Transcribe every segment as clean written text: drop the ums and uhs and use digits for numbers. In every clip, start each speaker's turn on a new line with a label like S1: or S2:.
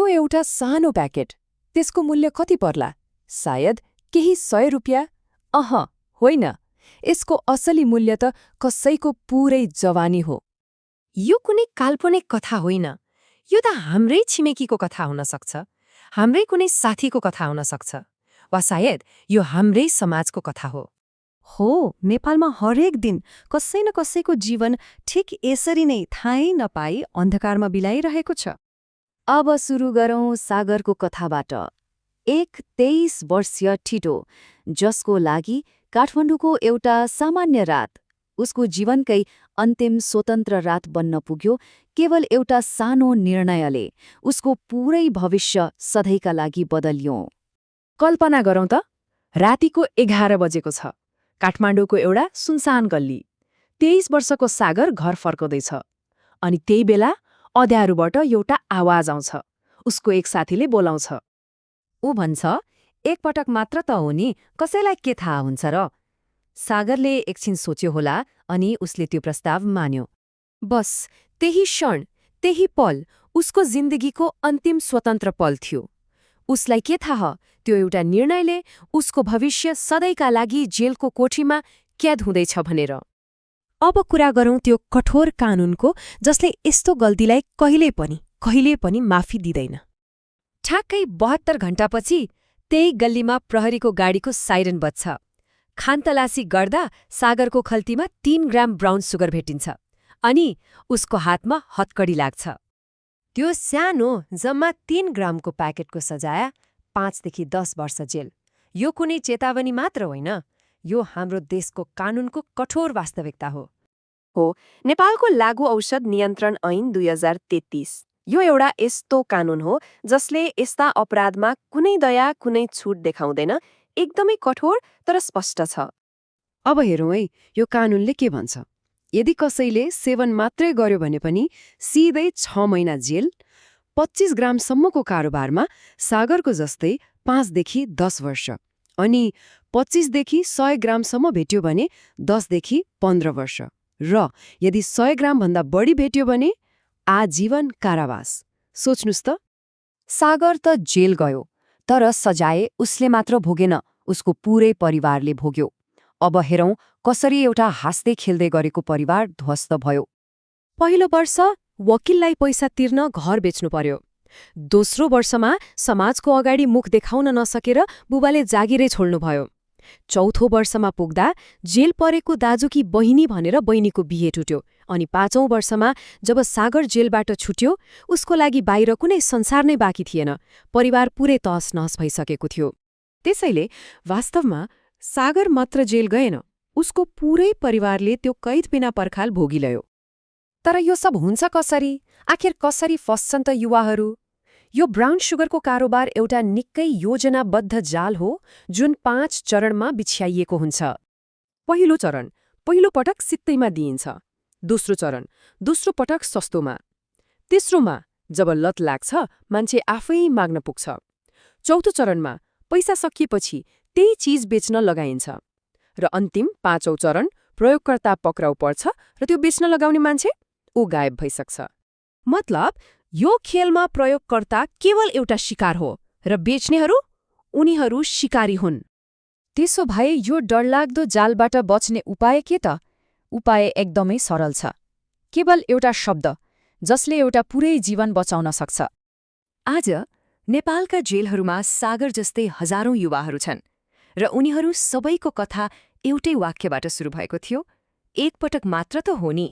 S1: यो एउटा सानो प्याकेट। त्यसको मूल्य कति पर्ला? सायद केही 100 रुपियाँ? होइन। यसको असली मूल्य त कसैको पुरै जवानी हो।
S2: यो कुनै काल्पनिक कथा होइन। यो त हाम्रै छिमेकीको कथा हुन सक्छ, हाम्रै कुनै साथीको कथा हुन सक्छ, वा सायद यो हाम्रै समाजको कथा हो।
S3: नेपालमा हरेक दिन कसै न कसैको जीवन ठिक यसरी नै थाहै नपाई अन्धकारमा बिलाइरहेको छ।
S1: अब सुरु गरौँ सागरको कथाबाट। एक 23 वर्षीय ठिटो, जसको लागि काठमाडौँको एउटा सामान्य रात उसको जीवनकै अन्तिम स्वतन्त्र रात बन्न पुग्यो, केवल एउटा सानो निर्णयले उसको पुरै भविष्य सधैँका लागि बदलियो।
S2: कल्पना गरौँ त, रातिको 11 बजेको छ, काठमाडौँको एउटा सुनसान गल्ली। 23 वर्षको सागर घर फर्काउँदैछ। अनि त्यही बेला अँध्यारोबाट एउटा आवाज आउँछ। उसको एक साथीले बोलाउँछ।
S1: ऊ भन्छ, एकपटक मात्र त हो नि, कसैलाई के थाहा हुन्छ र? सागरले एकछिन सोच्यो होला, अनि उसले त्यो प्रस्ताव मान्यो। बस त्यही क्षण, त्यही पल उसको जिन्दगीको अन्तिम स्वतन्त्र पल थियो। उसलाई के थाहा, त्यो एउटा निर्णयले उसको भविष्य सधैँका लागि जेलको कोठीमा कैद हुँदैछ भनेर।
S2: अब कुरा गरौँ त्यो कठोर कानूनको, जसले यस्तो गल्तीलाई कहिले पनि माफी दिँदैन।
S1: ठ्याक्कै 72 घण्टापछि त्यही गल्लीमा प्रहरीको गाडीको साइरन बज्छ। खानतलासी गर्दा सागरको खल्तीमा 3 ग्राम ब्राउन सुगर भेटिन्छ, अनि उसको हातमा हत्कडी लाग्छ।
S2: त्यो सानो जम्मा 3 ग्रामको प्याकेटको सजाय 5 देखि 10 वर्ष जेल। यो कुनै चेतावनी मात्र होइन, यो हाम्रो देशको कानूनको कठोर वास्तविकता हो। नेपालको लागू औषध नियन्त्रण ऐन 2033 यो एउटा यस्तो कानून हो जसले यस्ता अपराधमा कुनै दया, कुनै छुट देखाउँदैन, एकदमै कठोर तर स्पष्ट छ।
S3: अब हेरौँ है, यो कानूनले के भन्छ। यदि कसैले सेवन मात्रै गर्यो भने पनि सिधै 6 महिना जेल, 25 ग्रामसम्मको कारोबारमा सागरको जस्तै 5 देखि 10 वर्ष, अनि 25 देखि 100 ग्रामसम्म भेट्यो भने 10 देखि 15 वर्ष, र यदि 100 ग्रामभन्दा बढी भेट्यो भने आजीवन कारावास। सोच्नुस् त।
S1: सागर त जेल गयो, तर सजाय उसले मात्र भोगेन, उसको पुरै परिवारले भोग्यो। अब हेरौँ कसरी एउटा हाँस्दै खेल्दै गरेको परिवार ध्वस्त भयो।
S2: पहिलो वर्ष वकिललाई पैसा तिर्न घर बेच्नु पर्यो। दोस्रो वर्षमा समाजको अगाडि मुख देखाउन नसकेर बुबाले जागिरै छोड्नुभयो। चौथो वर्षमा पुग्दा जेल परेको दाजुकी बहिनी भनेर बहिनीको बिहे टुट्यो। अनि 5औं वर्षमा जब सागर जेलबाट छुट्यो, उसको लागि बाहिर कुनै संसार नै बाँकी थिएन। परिवार पुरै तहस नहस भइसकेको थियो। त्यसैले वास्तवमा सागर मात्र जेल गएन, उसको पुरै परिवारले त्यो कैद बिना पर्खाल भोगिलयो।
S1: तर यो सब हुन्छ कसरी? आखिर कसरी फस्छन् त युवाहरू? यो ब्राउन सुगरको कारोबार एउटा निकै योजनाबद्ध जाल हो, जुन 5 चरणमा बिछ्याइएको हुन्छ।
S2: पहिलो चरण, पहिलो पटक सित्तैमा दिइन्छ। दोस्रो चरण, दोस्रो पटक सस्तोमा। तेस्रोमा, जब लत लाग्छ, मान्छे आफै माग्न पुग्छ। चौथो चरणमा, पैसा सकिएपछि त्यही चीज बेच्न लगाइन्छ। र अन्तिम 5औं चरण, प्रयोगकर्ता पक्राउ पर्छ र त्यो बेच्न लगाउने मान्छे ऊ गायब भइसक्छ। मतलब यो खेलमा प्रयोगकर्ता केवल एउटा शिकार हो र बेच्नेहरू उनीहरू शिकारी हुन्।
S1: त्यसो भए यो डरलाग्दो जालबाट बच्ने उपाय के त? उपाय एकदमै सरल छ। केवल एउटा शब्द, जसले एउटा पुरै जीवन बचाउन सक्छ। आज नेपालका जेलहरूमा सागर जस्तै हजारौं युवाहरू छन्, र उनीहरू सबैको कथा एउटै वाक्यबाट सुरु भएको थियो, एकपटक मात्र त हो नि।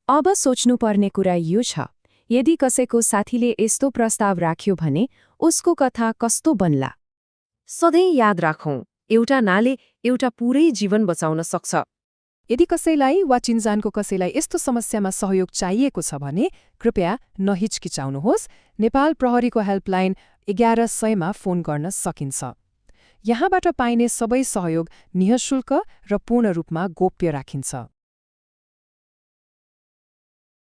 S1: अब सोच्नुपर्ने कुरा यो छ, यदि कसैको साथीले यस्तो प्रस्ताव राख्यो भने उसको कथा कस्तो बन्ला?
S2: सधैँ याद राखौं, एउटा नाले एउटा पुरै जीवन बचाउन सक्छ।
S4: यदि कसैलाई वा चिन्जानको कसैलाई यस्तो समस्यामा सहयोग चाहिएको छ भने कृपया नहिचकिचाउनुहोस्। नेपाल प्रहरीको हेल्पलाइन 1100 मा फोन गर्न सकिन्छ। यहाँबाट पाइने सबै सहयोग निःशुल्क र पूर्ण रूपमा गोप्य राखिन्छ।